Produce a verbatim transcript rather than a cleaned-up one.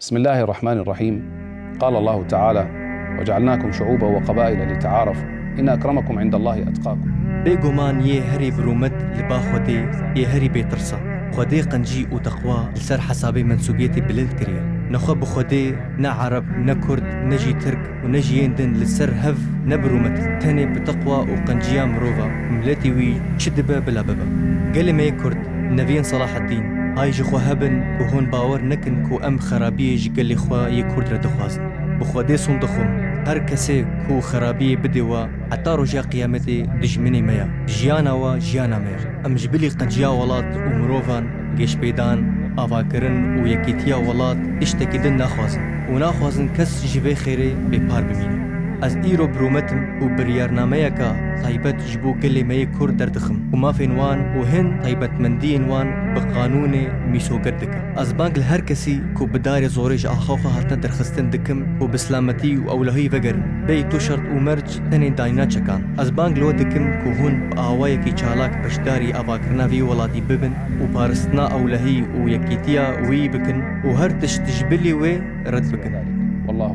بسم الله الرحمن الرحيم. قال الله تعالى: "وجعلناكم شعوبا وقبائل لتعارفوا، إن أكرمكم عند الله أتقاكم." Bêguman yê herî bi rûmet li ba Xwedê, yê herî bêtirsa. Xwedê qencî û teqwa li ser hesabê mensûbiyetê bilind kiriye. Nexwe bi Xwedê ne Ereb, ne Kurd, ne jî Tirk û ne jî yên din li ser hev ne bi rûmet, tenê bi teqwa û qenciya mirova, miletî wî çi dibe bila bibe. Gelê me yê Kurd, neviyên Selaheddîn, hay ji xwe hebin ku hûn bawer nekin ku em xerabiyê ji gelê xwe yê Kurd re dixwazin. Bi Xwedê sond dixwim, her kesê ku xerabiyê bidê we, heta roja qiyametê dijminê me ya. Jiyana we jiyana me ya. Em ji bilî qenciya welat û mirovan, geşpêdan, avakirin û yekîtiya welat tiştekî din naxwazin û naxwazin kes ji vê xêrê bêpar bimîne. Ez îro bi rûmet im û biryarnameyeka taybet ji bo gelê me yê Kurd derdixim û mafên wan û hin taybetmendiyên wan bi qanûnê mîsoger dikim. Ez bang li her kesî ku bi darê zorê ji axa xwe hatine derxistin dikim ku bi silametî û ewlehî vegerin. Bêyî tu şert û merc tenê dayîna çekan. Ez bang li we dikim ku hûn bi awayekî çalak beşdarî avakirina vî welatî bibin û parastina ewlehî û yekîtiya wî bikin û her tişt ji bilî wê red bikin. والله